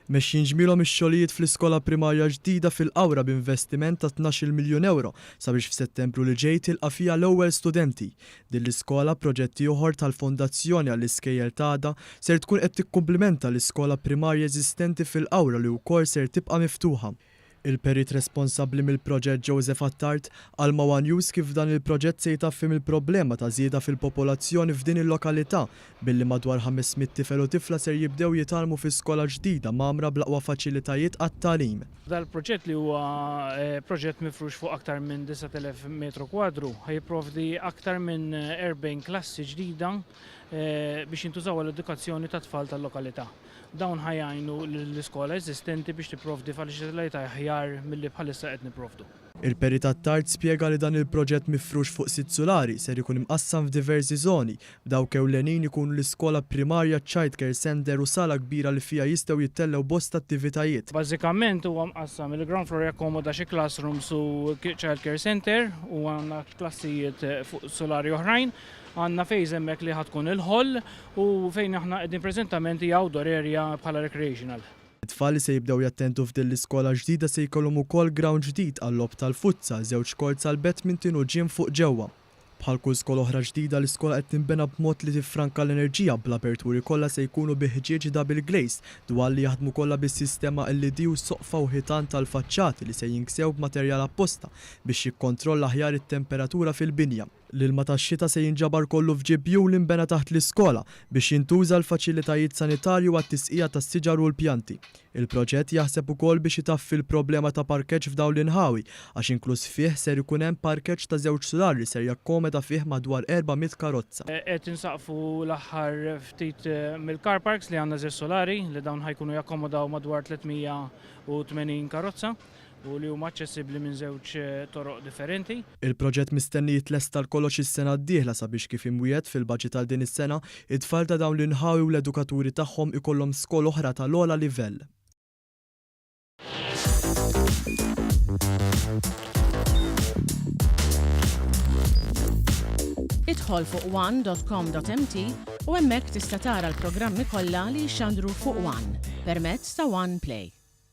Mexjin ġmielhom ix-xogħlijiet fl-iskola primarja ġdida fil-Qawra b'investiment ta' tnax-il miljun ewro sabiex f'Settembru li ġej tilqa' fiha l-ewwel studenti. Din l-iskola, proġett ieħor tal-Fondazzjoni għall-Iskejjel t'Għada, ser tkun qed tikkumplimenta l-iskola primarja eżistenti fil-Qawra li wkoll ser tibqa' miftuħa. Il-perit responsabbli mill-proġett Joseph Attard qal ma' one News kif dan il-proġett se jtaffi mill-problema ta' żieda fil-popolazzjoni f'din il-lokalità billi madwar 500 tifel u tifla ser jibdew jitgħallmu fi skola ġdida mgħammra bl-aqwa faċilitajiet għat-tagħlim. Dal-proġett li huwa proġett mifrux fuq aktar minn 9,000 metru kwadru ħa jipprovdi aktar minn 40 klassi ġdida biex jintużaw għall-edukazzjoni tat-tfal tal-lokalità. Dawn ħa jgħinu lill-iskola eżistenti biex tipprovdi faċilitajiet aħjar milli bħalissa qed nipprovdu. Il-Perit Attard spjega li dan il-proġett mifrux fuq sitt sulari ser ikun imqassam f'diversi żoni, b'dawk ewlenin ikunu l-iskola primarja, child care center u sala kbira li fiha jistgħu jittellgħu bosta attivitajiet. Bażikament huwa mqassam, il-ground floor jakkomoda xi classrooms u child care center u għandna klassijiet fuq sulari oħrajn. Għandna phase hemmhekk li ħa tkun il-hall u fejn aħna qegħdin preżentament hija outdoor area bħala recreational. It-tfal li se jibdew jattendu f'din l-iskola ġdida se jkollhom ukoll ground ġdid għal-logħob tal-futsal, żewġ courts għall-badminton u gym fuq ġewwa. Bħal kull skola oħra ġdida, l-iskola qed tinbena b'mod li tiffranka l-enerġija bl-aperturi kollha se jkunu bi ħġieġ double glazed, dwal li jaħdmu kollha bis-sistema LED u soqfa u ħitan tal-faċċati li se jinksew b'materjal apposta biex jikkontrolla aħjar it-temperatura fil-binja. L-ilma tax-xita se jinġabar kollu f'ġibjun li nbena taħt l-iskola biex jintuża għall-faċilitajiet sanitarji u għat-tisqija tas-siġar u l-pjanti. Il-proġett jaħseb ukoll biex itaffi l-problema ta' parkeġġ f'dawn l-inħawi għax inkluż fih ser ikun hemm parkeġġ ta' żewġ sular li ser jakkomoda fih madwar 400 karozza. Qed insaqqfu l-aħħar ftit mill-car parks li għandna żewġ sulari li dawn ħa jkunu jakkomodaw madwar 380 karozza. u li huma aċċessibbli minn żewġ toroq differenti. Il-proġett mistenni jitlesta għal kollox is-sena d-dieħla sabiex kif imwiegħed fil-baġit għal din is-sena, it-tfal ta' dawn l-inħawi u l-edukaturi tagħhom ikollhom skola oħra tal-ogħla livell. Idħol fuq one.com.mt u hemmhekk tista' tara l-programmi kollha li jixxandru fuq One permezz ta' One Play.